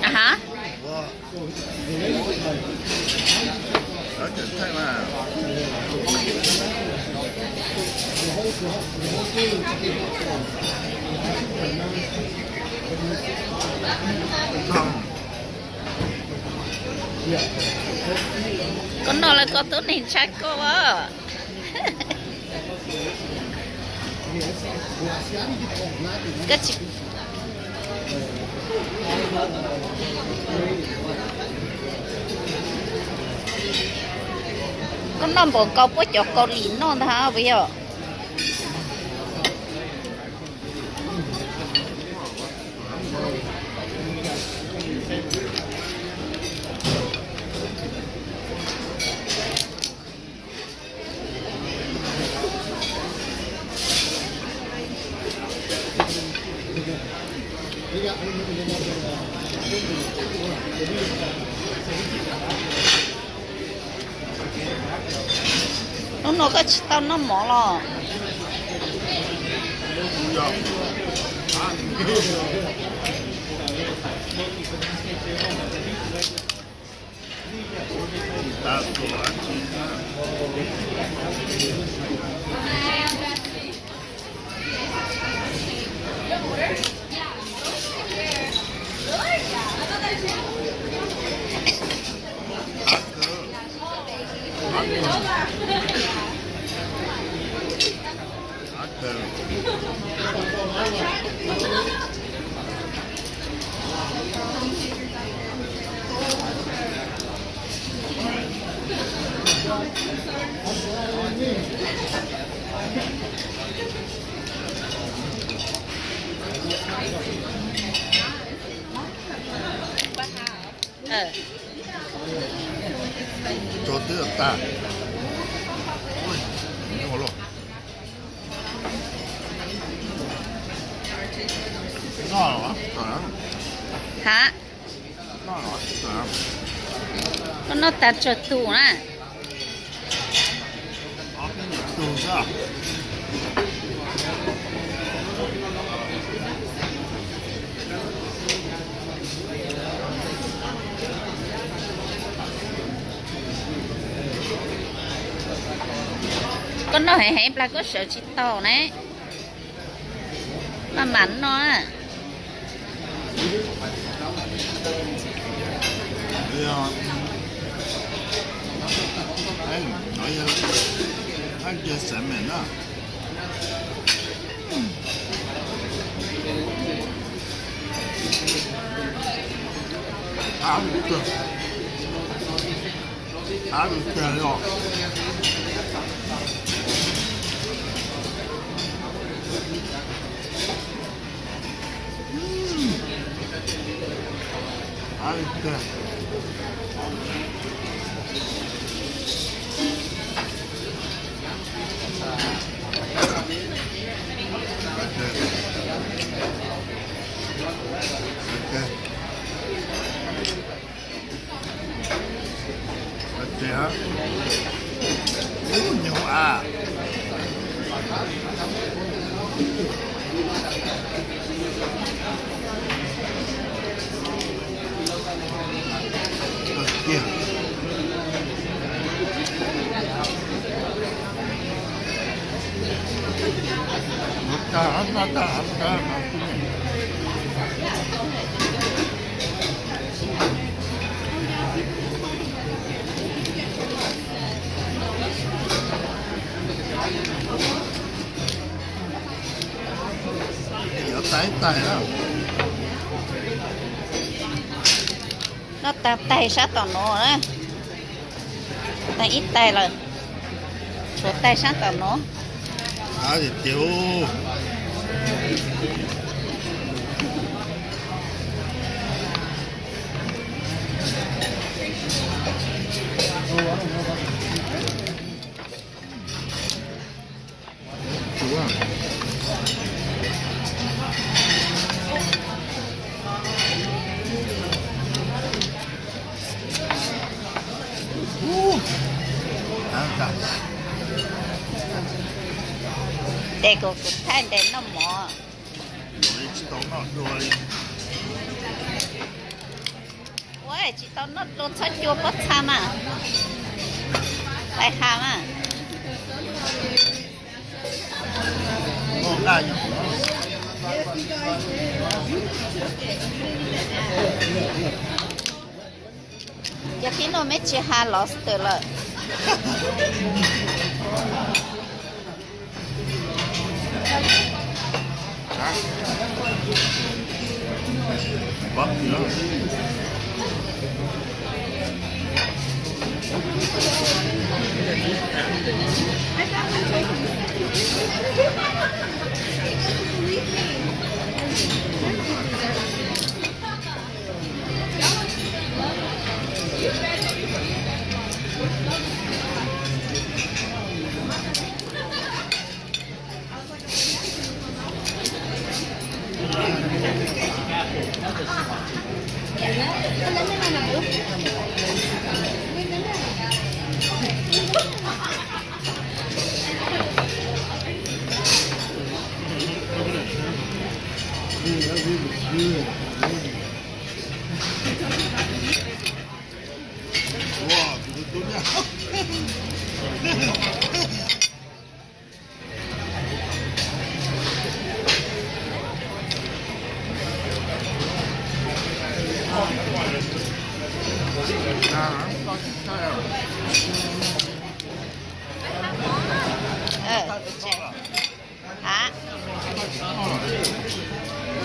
Aha. Koj noj lawm koj tub neeg ntshai koj as. Koj tsis, koj noj npaum nkaus puab cov Kaus Lim noj ntag puas yog? Hnub no koj tsis tau noj mov los? Tso twb tag. Noj los? Ha? Koj noj tag tsawg tug na? Koj noj heev heev plas koj sawv tsis tau ne. Maj mam noj na. Yuav tais tais na. Noj tag tais sab tom no na. Tag ib tais lawm. Tshuav tais sab tom no. Tiag tiag. Tes kuv kuv thaij ntes noj mov. Ua tsis tau noj dua txhob cua pob txha mas. Tais has mas. Yog tib no meb tsis has lobster lawm.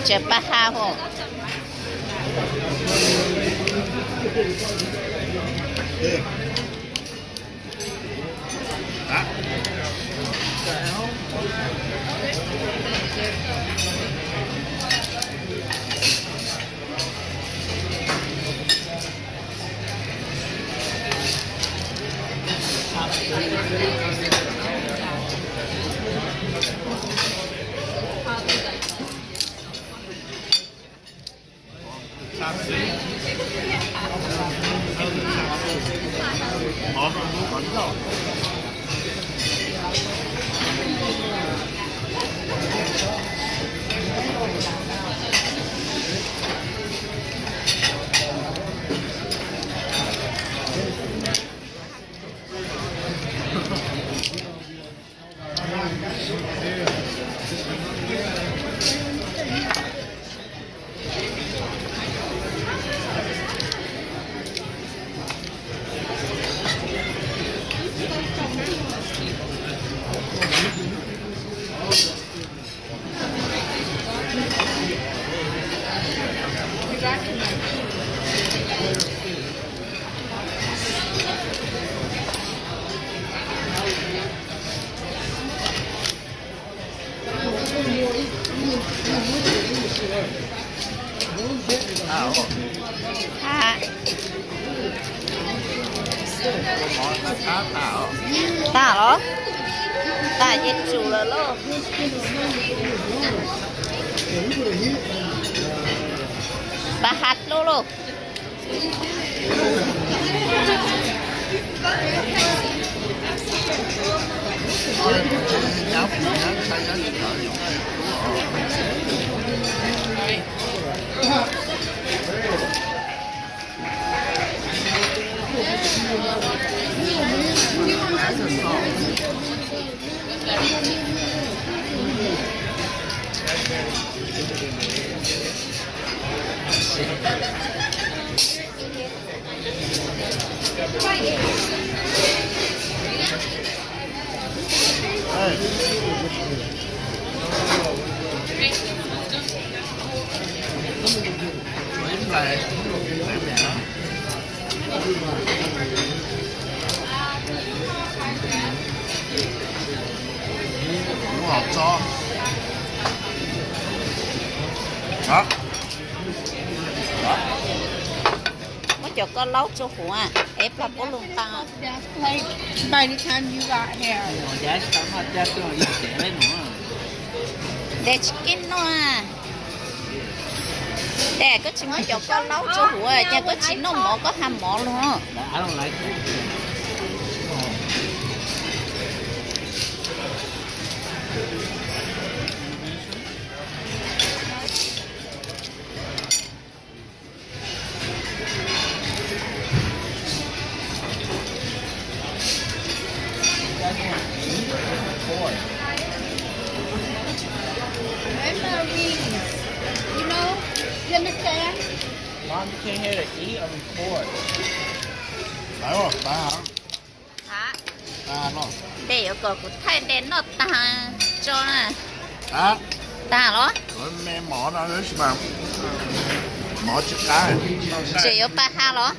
Tseem pab ha hos. Tas los? Tas ces tsum lawm lauj. Pab has dlub lauj. Muab cov koj laub tso huv es plag puab lug nqaa. Tes tsis keeb noj. Tes koj tsis muab cov koj laub tso huv ces koj tsis noj mov koj has mov lug. Mom came here to eat or record? Ntes yuav kom kuv thaij ntes noj tag tso na. Tag los? Me mov no tab sis mas mov tsis qab. Tseem yuav pa ha los?